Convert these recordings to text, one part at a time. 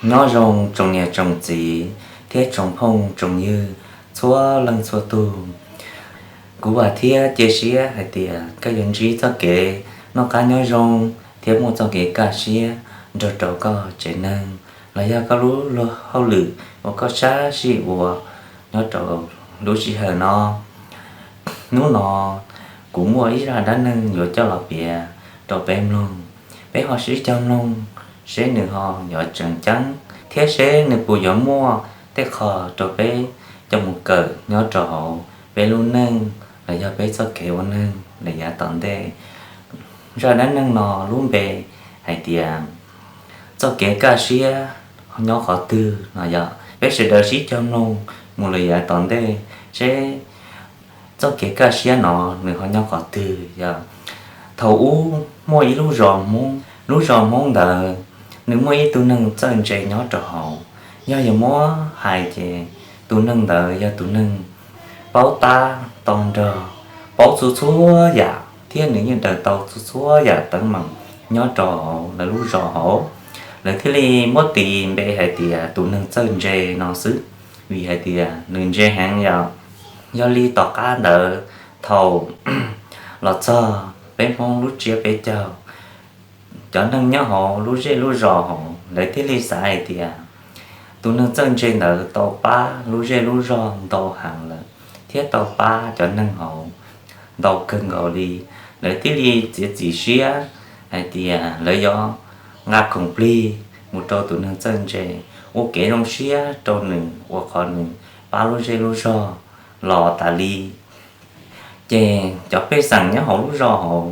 Nyob zoo tsoom niam tsoom txiv thiab tsoom phooj tsoom ywg txhua leej txhua tug. Kuv vam thiab cia siab hais tias koj yuav ntsib txoj kev noj qab nyob zoo thiab muaj txoj kev kaj siab nrog rau koj tsev neeg los yog koj lub luag hauj lwm uas koj sab sij ua nyob rau lub sij hawm no. Hnub no kuv muaj ib zaj dab neeg yuav coj los piav rau peb mloog, peb ho sib cog mloog seb nws ho yuav tseem ceeb thiab seb nws puas yuav muaj tej qho rau peb coj mus kawm nyob rau hauv peb lub neej los yog peb txoj kev ua neeg lawm yav tom ntej. Zaj dab neeg no lub npe hais tias txoj kev kaj siab nyob qhov twg no yog peb sawv daws sib cog mloog mus lawm yav tom ntej seb txoj kev kaj siab no nws ho nyob qhov twg. Yog thaum ub muaj ib lub zos Hmoob, lub zos Hmoob ntawd nws muaj ib tug neeg txawj ntse nyob rau hauv. Yog yuav muab hais ces tus neeg ntawd yog tus neeg paub tab tau nrog, paub txhua txhua yam thiab nws yeej daws tau txhua txhua yam teeb meem nyob rau hauv lawv lub zos hauv. Lawv thiaj li muab tis npe hais tias tus neeg txawj ntse no xwb, vim hais tias nws ntse heev yom. Yog li tom qab ntawd thaum los txog peb Hmoob lub tsiab peb caug, cov neeg nyob hauv lub zej lub zos hauv lawv thiaj li xav hais tias tus neeg txawj ntse ntawd tau pab lub zej lub zos ntau heev lawm thiab tau pab cov neeg hauv ntau kawg nkaus li. Lawv thiaj li txiav txim siab hais tias lawv yuav nqa khoom plig mus rau tus neeg txawj ntse ua kev zoo siab rau nws uas qhov nws pab lub zej lub zos los tas li. Ces cov pej xeem nyob hauv lub zos hauv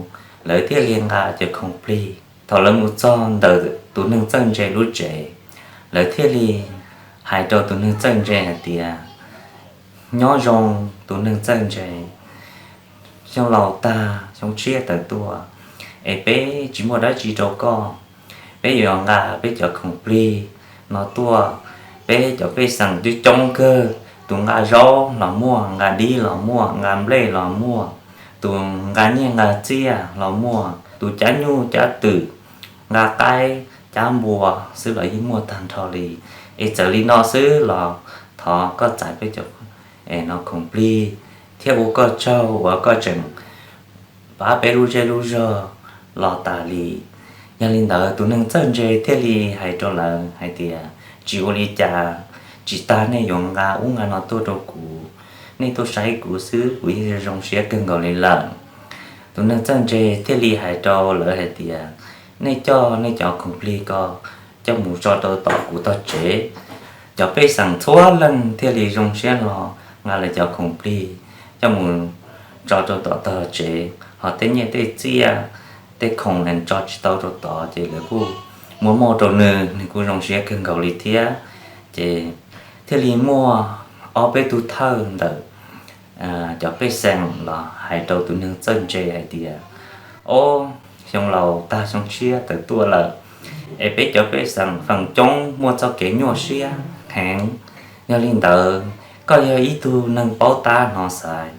lawv thiaj li nqa cov khoom plig. Thaum lawv mus txog ntawm tus neeg txawj ntse lub tsev, lawv thiaj li hais rau tus neeg txawj ntse hais tias, nyob zoo tus neeg txawj ntse, xyoo laus tag xyoo tshiab tawm tuaj, es peb tsis muaj dab tsi rau koj, peb yuav nqa peb cov khoom plig no tuaj. Peb cov pej xeem twb coob kawg, tus nqa zaub los muaj, nqa dib los muaj, nqa nplej los muaj, tus nqa nyiaj nqa txiaj los muaj, tus cab nyuj cab twm, nqa qaib cab npua xwb los yeej muaj tag nrho li. Es txawm li no xwb los thov koj txais peb cov no khoom plig thiab ua koj tsaug uas koj tseem pab peb lub zej lub zog los tas li. Yog li ntawd tus neeg txawj ntse thiaj li hais rau lawv hais tias, tsis ua li cas, tsis tas nej yuav nqa ub nqa no tuaj rau kuv, nej tuaj saib kuv xwb kuv yeej zoo siab kawg nkaus li lawm. Tus neeg txawj ntse thiaj li hais rau lawv hais tias, nej coj nej cov khoom plig ko coj mus tso rau tom kuv tog tsev. Cov pej xeem txhua leej thiaj li zoo siab hlo nqa lawv cov khoom plig coj mus tso rau tom tog tsev, ho tej nyiaj tej txiaj, tej khoom es tso tsis tau rau tod ces lawv kuj muab mauj rau nws, nws kuj zoo siab kawg nkaus li thiab. Ces thiaj li muaj ob peb tug thawj ntawm cov pej xeem los hais rau tus neeg txawj ntse hais tias, ob, xyoo laus tag xyoo tshiab tawm tuaj lawm, es peb cov pej xeem feem coob muaj txoj kev nyuaj siab heev. Yog li ntawd, koj yog ib tug neeg paub tab hnov xaiv,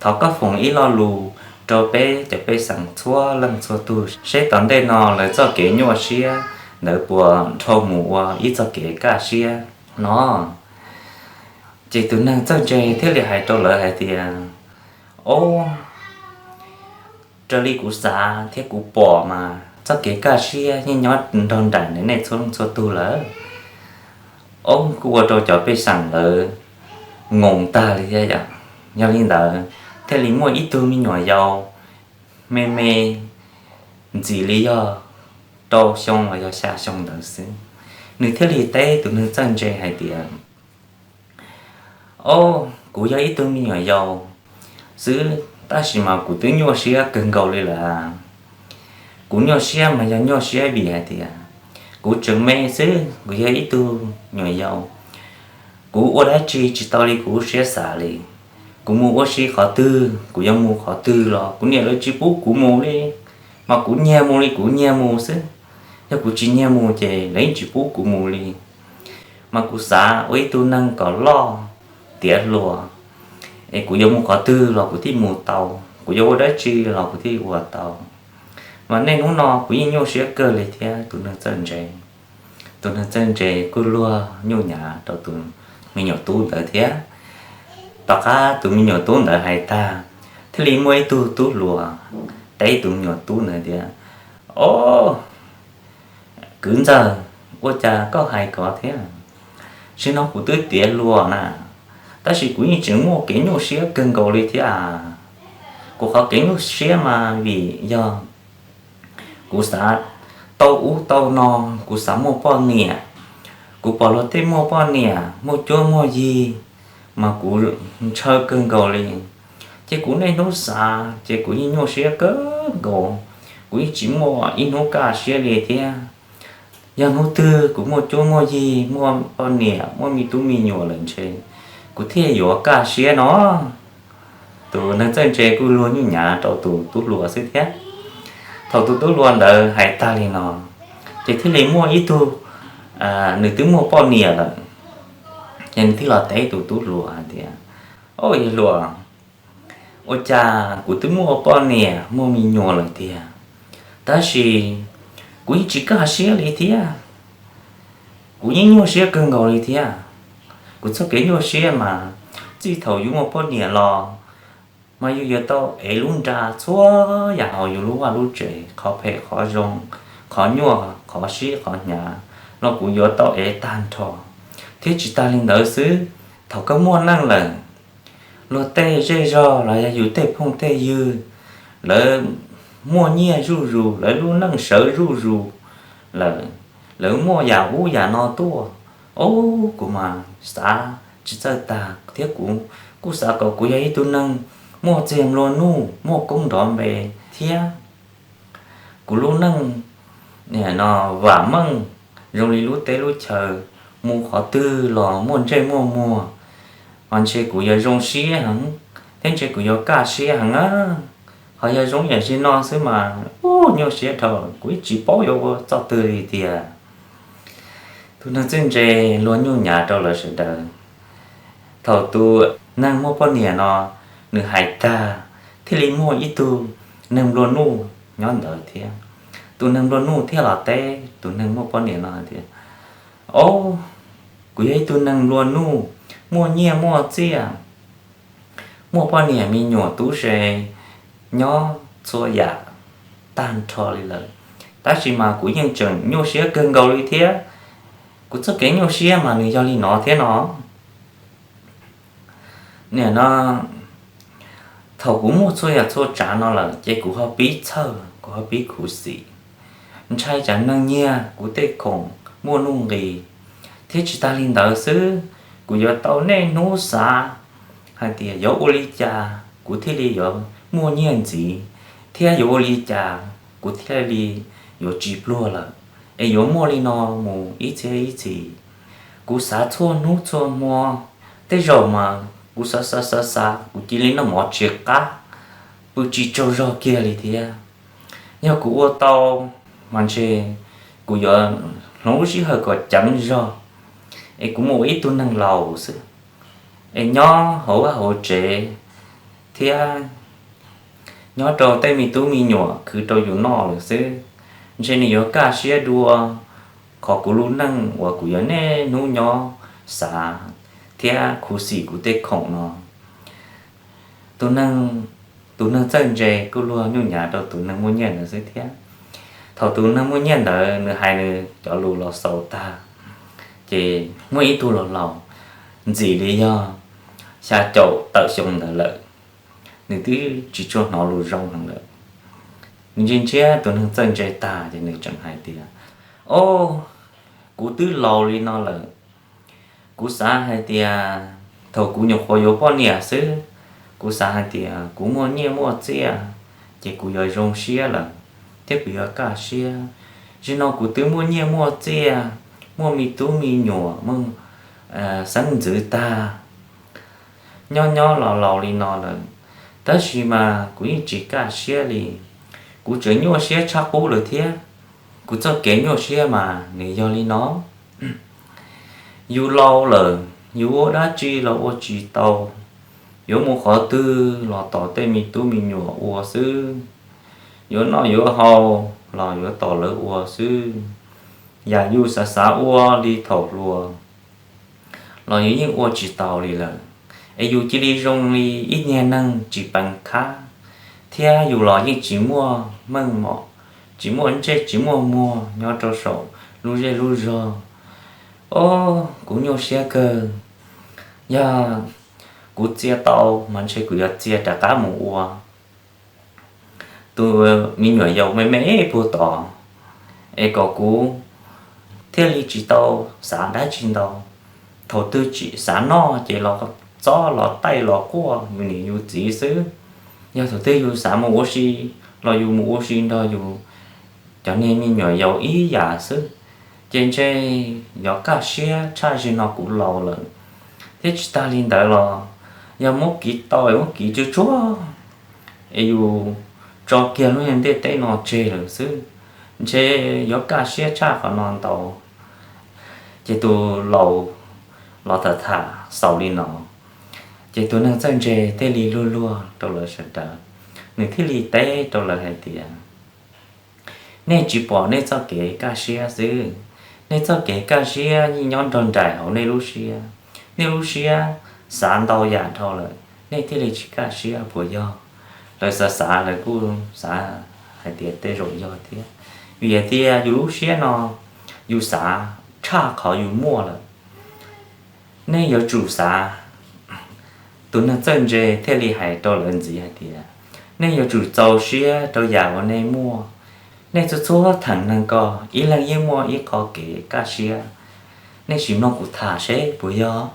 thov koj foom ib lo lus rau peb cov pej xeem txhua leej txhua tug seb tom ntej no lawv txoj kev nyuaj siab ntawd puas dhau mus ua ib txoj kev kaj siab no. Ces tus neeg txawj ntse thiaj li hais rau lawv hais tias, ob, raws li kuv xav thiab kuv pom mas txoj kev kaj siab yeej nyob nrog nraim nej txhua leej txhua tug lawm. Ob, kuj ua rau cov pej xeem lawv ngoos tag li thiab yom. Yog li ntawd, thiaj li muaj ib tug me nyuam yaus me me ntxim li yog rau xyoo los yog xya xyoo ntawd xwb, nws thiaj li teb tus neeg txawj ntse hais tias, ob, kuv yog ib tug me nyuam yaus xwb, tab sis mas kuv twb nyuaj siab kawg nkaus li lawm. Kuv nyuaj siab mas yog nyuaj siab vim hais tias kuv tseem me xwb, kuv yog ib tug nyuam yaus, kuv ua dab tsi tsis tau li kuv siab xav li. Kuv mus ua si qhov twg, kuv yuav mus qhov twg los kuv niam lawv tsis pub kuv mus li, mas kuv nyiag mus li kuv nyiag mus xwb. Yog kuv tsis nyiag mus ces lawv yeej tsis pub kuv mus li. Mas kuv xav ua ib tug neeg kom loj tiav hluas, es kuv yuav mus qhov twg los kuv thiaj mus tau, kuv yuav ua dab tsi los kuv thiaj ua tau. Mas niaj hnub no kuv yeej nyuaj siab kawg li thiab tus neeg txawj ntse. Tus neeg txawj ntse kuj luag nyuj nyav rau tus me nyuam tub ntawd thiab. Tom qab tus me nyuam tub ntawd hais tag, thiaj li muaj ib tug tub hluas teb tus me nyuam tub ntawd tias, Ob, kwv ntxawg, ua cas koj hais kov thiab? Sim no kuv twb tiav hluas na, tab sis kuv yeej tseem muaj kev nyuaj siab kawg nkaus li thiab. Kuv qhov kev nyuaj siab mas vim yog kuv xav tau ub tau no, kuv xav muaj poj niam. Kuv pom luag tej muaj poj niam muaj cuab muaj yig mas kuv ntshaw kawg nkaus li. Ces kuv niaj hnub xav ces kuv yeej nyuaj siab kawg nkaus, kuv yeej tsis muaj ib hnub kaj siab li thiab. Yog hnub twg kuv muaj cuab muaj yig, muaj poj niam, muaj me tub me nyuam lawm ntshe kuv thiaj yuav kaj siab no. Tus neeg txawj ntse kuj luag nyuj nyav rau tus tub hluas xwb thiab. Thaum tus tub hluas ntawd hais tag li no, ces thiaj li muaj ib tug, nws twb muaj poj niam lawm, ces nws thiaj los teb tus tub hluas hais tias, Ob, yawg hluas, ua cas kuv twb muaj poj niam muaj me nyuam lawm tiag, tab sis kuv yeej tsis kaj siab li thiab. Kuv yeej nyuaj siab kawg nkaus li thiab. Kuv txoj kev nyuaj siab mas txij thaum yus muaj poj niam los mas yus yuav tau ev lub nra txhua yam hauv yus lub vaj lub tsev, qhov phem qhov zoo, qhov nyuaj qhov sib qhov hnyav los kuv yuav tau ev tag nrho. Thiab tsis tas li ntawd xwb, thaum koj muaj neej lawm, luag tej zej zog los yog yus tej phooj tej ywg, lawv muaj nyiaj zuj zus, lawv lub neej sawv zuj zus lawm, lawv muaj yam ub yam no tuaj, ub, kuv mas xav tsis txawj tag thiab kuv kuj xav kom kuv yog ib tug neeg muaj txiag nplua nuj, muaj koob nrov npe thiab. Kuv lub neej no vam meej zoo li lub teb lub chaw, mus qhov twg los muaj ntsej muaj muag, mas ntshe kuv yuav zoo siab heev thiab ntshe kuv yuav kaj siab heev na. Ho yog zoo yam li no xwb mas, ub, nyuaj siab dhau, kuv yeej tsis paub yuav ua txoj twg li tiag. Tus neeg txawj ntse luag nyuj nyav rau lawv sawv daws. Thaum tus neeg muaj poj niam no nws hais tag, thiaj li muaj ib tug neeg nplua nuj nyob ntawd thiab. Tus neeg nplua nuj thiaj los teb tus neeg muaj poj niam no tias, Ob, kuv yog ib tug neeg nplua nuj, muaj nyiaj muaj txiaj, muaj poj niam me nyuam tub se, nyob txhua yam tag nrho li lawm, tab sis mas kuv yeej tseem nyuaj siab kawg nkaus li thiab. Kuv txoj kev nyuaj siab mas nws yog li no thiab no. Nim no thaum kuv muaj txhua yam txhua tsav no lawm ces kuv ho pib txhawj, kuv ho pib khuv xim, ntshai tsam neeg nyiag kuv tej khoom muaj nuj nqis. Thiab tsis tas li ntawd xwb, kuv yuav tau niaj hnub xav hais tias yuav ua li cas kuv thiaj li yuav muaj nyiaj ntxiv, thiab yuav ua li cas kuv thiaj li yuav tsis pluag lawm, es yuav muaj li no mus ib txhiab ib txhis. Kuv xav txhua hnub txhua hmo, tej zaum mas kuv xav xav xav xav kuv cia li noj mov tsis qab, pw tsis tsaug zog kiag li thiab. Yog kuv ua tau mas ntshe kuv yuav hloov lub sij hawm kom ceev zog, es kuv mus ua ib tug neeg laus xwb, es nyob hauv vaj hauv tsev thiab nyob rau tej me tub me nyuam khwv rau yus noj lawm xwb. Ntshe nws yuav kaj siab dua qhov kuv lub neej uas kuv yuav niaj hnub nyob xav thiab khuv xim kuv tej khoom no. Tus neeg, tus neeg txawj ntse kuj luag nyuj nyav rau tus neeg muaj nyiaj ntawd xwb thiab. Thaum tus neeg muaj nyiaj ntawd nws hais nws cov lus los xaus tag, ces muaj ib tug laus laus ntxim li yog xya caum tawm xyoo ntawd lawm, nws twb tsis tshua hnov lus zoo heev lawm. Nws ntsia ntsia tus neeg txawj ntse tag ces nws tseem hais tias, Ob, kuv twb laus li no lawm, kuv xav hais tias thaum kuv nyuam qhuav yuav poj niam xwb, kuv xav hais tias kuv muaj nyiaj muaj txiaj ces kuv yuav zoo siab lawm thiab kuv yuav kaj siab. Zaum no kuv twb muaj nyiaj muaj txiaj, muaj me tub me nyuam, muaj xeeb ntxwv tag, nyob nyob los laus li no lawm, tab sis mas kuv yeej tsis kaj siab li. Kuv tseem nyuaj siab tshaj qub lawm thiab. Kuv txoj kev nyuaj siab mas nws yog li no: yus laus lawm, yus ua dab tsi los ua tsis tau, yuav mus qhov twg los tos tej me tub me nyuam ua xwb, yuav noj yuav haus los yuav tos lawv ua xwb. Yam yus xav xav ua li thaum hluas los yus yeej ua tsis tau li lawm, es yus cia li zoo li ib niag neeg tsis peev khab, thiab yus los yeej tsis muaj meej mom, tsis muaj ntsej tsis muaj muag nyob rau saum lub zej lub zog. Ob, kuv nyuaj siab kawg. Yog kuv txia tau mas ntshe kuv yuav txia rov qab mus ua tus me nyuam yaus me me puag tod, es kom kuv thiaj li tsis tau xav dab tsi ntau. Thaum twg tsis xav noj ces los txob los taij los quaj yus niam yus txiv xwb. Yog thaum twg yus xav mus ua si los yus mus ua si nrog yus cov niag me nyuam yaus ib yam xwb, ces ntshe yuav kaj siab tshaj. Zaum no kuv laus lawm, thiab tsis tag li ntawd los yog muab kiv tau es muab kiv tsuj tsuag es yus tso kiag lub ntiaj teb no tseg lawm xwb, ntshe yuav kaj siab tshaj qhov no ntau. Ces tus laus los tham tham xaus li no, ces tus neeg txawj ntse thiaj li luag luag rau lawv sawv daws, nws thiaj li teb rau lawv hais tias, nej tsis pom nej txoj kev kaj siab xwb. Nej txoj kev kaj siab yeej nyob nrog nraim hauv nej lub siab. Nej lub siab xav ntau yam dhau lawm, nej thiaj li tsis kaj siab puas yog? Lawv xav xav lawv kuj xav hais tias tej zaum yog thiab, vim hais tias yus lub siab no yus xav tshaj qhov yus muaj lawm. Nej yuav tsum xav, tus neeg txawj ntse thiaj li hais rau lawv ntxiv hais tias, nej yuav tsum txaus siab rau yam uas nej muaj. Nej txhua txhua theem neeg ko ib leeg yeej muaj ib qho kev kaj siab. Nej sim mloog kuv tham seb puas yog.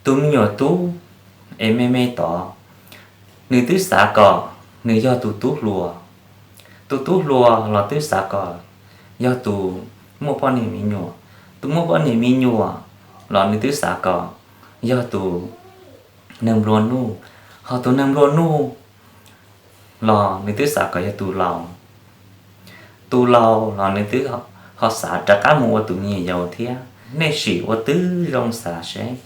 Tus me nyuam tub es me me tod, nws twb xav kom nws yog tus tub hluas. Tus tub hluas los twb xav kom yog tus muaj poj niam me nyuam. Tus muaj poj niam me nyuam los nws twb xav kom yog tus neeg nplua nuj. Ho tus neeg nplua nuj los nws twb xav kom yog tus laus. Tus laus los nws twb ho xav rov qab mus ua tus me nyuam yaus thiab. Nej sim ua tib zoo xav seb,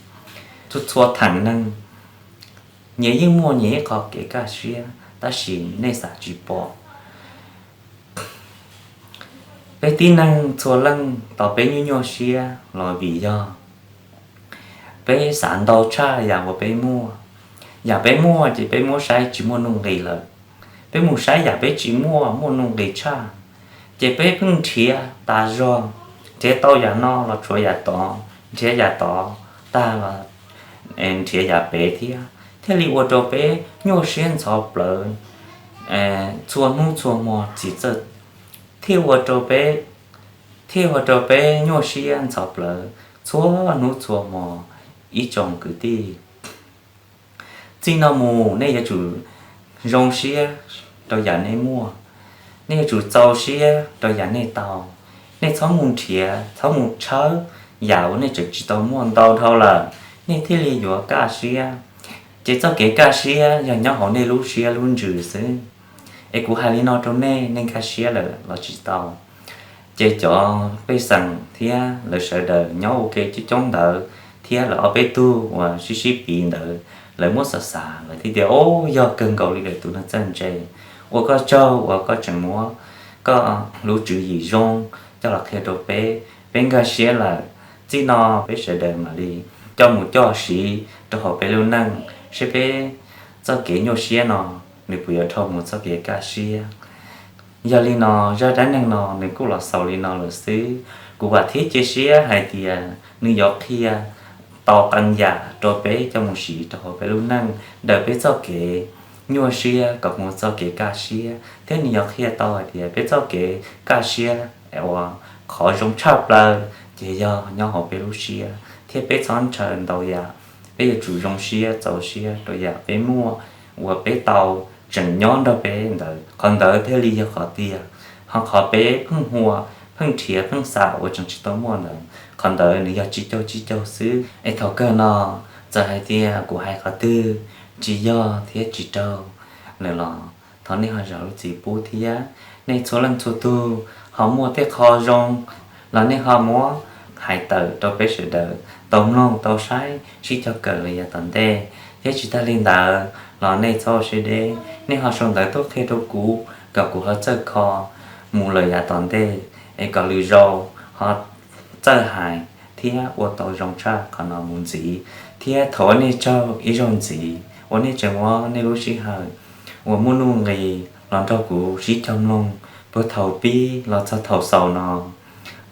txhua txhua theem neeg nyias yeej muaj nyias ib qho kev kaj siab tab sis nej xav tsis pom. Peb tib neeg txhua leej tau peb nyuaj nyuaj siab los vim yog peb xav ntau tshaj yam uas peb muaj. Yam peb muaj ces peb muab saib tsis muaj nuj nqis lawm. Peb mus saib yam peb tsis muaj muaj nuj nqis tshaj, ces peb pheej nrhiav tas zog, nrhiav tau yam no los tshuav yam tod, nrhiav yam tod tag los nrhiav yam pem thiab, thiaj li ua rau peb nyuaj siab ntxhov plawv txhua hnub txhua hmo tsis txawj, thiaj ua rau peb, thiaj ua rau peb nyuaj siab ntxhov plawv txhua hnub txhua hmo. Ib tsoom kwv tij, txij no mus nej yuav tsum zoo siab rau yam nej muaj, nej yuav tsum txaus siab rau yam nej tau. Nej txhob mus nrhiav, txhob mus tshawb yam uas nej tseem tsis tau muaj ntau dhau lawm, nej thiaj li yuav kaj siab. Ces txoj kev kaj siab yog nyob hauv nej lub siab lub ntsws xwb. Es kuv hais li no rau nej, nej nkag siab lawm los tsis tau. Ces cov pej xeem thiab lawv sawv daws nyob ua ke coob coob ntawd, thiab lawv ob peb tug uas sib sib piv ntawd, lawv muab xav xav lawv thiaj tias, o, yog kawg nkaus li lawm, tus neeg txawj ntse ua koj tsaug uas koj tseem muab koj lub tswv yim zoo coj los qhia rau peb, peb nkag siab lawm. Txij no peb sawv daws mam li coj mus coj siv rau hauv peb lub neej seb peb txoj kev nyuaj siab no nws puas yuav dhau mus txoj kev kaj siab. Yog li no, zaj dab neeg no nws kuj los xaus li no lawm xwb. Kuv vam thiab cia siab hais tias nws yuav qhia tau qee yam rau peb coj mus siv rau hauv peb lub neej, daws peb txoj kev nyuaj siab kom mus txoj kev kaj siab, thiab nws yuav qhia tau hais tias peb txoj kev kaj siab uas qhov zoo tshaj plaws ces yog nyob hauv peb lub siab, thiab peb txhob ntshaw ntau yam. Peb yuav tsum zoo siab txaus siab rau yam peb muaj uas peb tau tseem nyob nrog peb ntawd, qhov ntawd thiaj li yog qhov tiag. Ho qhov peb pheej huam pheej nrhiav pheej xam uas tseem tsis tau muaj ntawd, qhov ntawd nws yog tsib caug tsib caug xwb. Es thaum kawg no, txawm hais tias kuv hais qhov twg tsis yog thiab tsis raug lawm los thov nej ho zam lub txim pub thiab. Nej txhua leej txhua tug ho muaj tej qho zoo los nej ho muab hais tawm rau peb sawv daws tau mloog tau saib sib cog kawm lawm yav tom ntej. Thiab tsis tag li ntawd los nej txhob ua siab deb, nej ho sau ntawv tuaj qhia rau kuv kom kuv ho txawj kho mus lawm yav tom ntej, es kom lwm zaus txawj hais thiab ua tau zoo tshaj qhov no mus ntxiv. Thiab thov nej tsaug ib zaug ntxiv uas nej tseem muab nej lub sij hawm uas muaj nuj nqis los nrog kuv sib cog mloog puag thaum pib los txog thaum xaus no.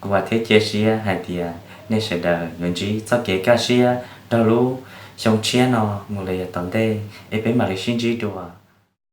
Kuv vam thiab cia siab hais tias nej sawv daws yuav ntsib txoj kev kaj siab nrog lub xyoo tshiab no mus li yav tom ntej es peb mam li sib ntsib dua.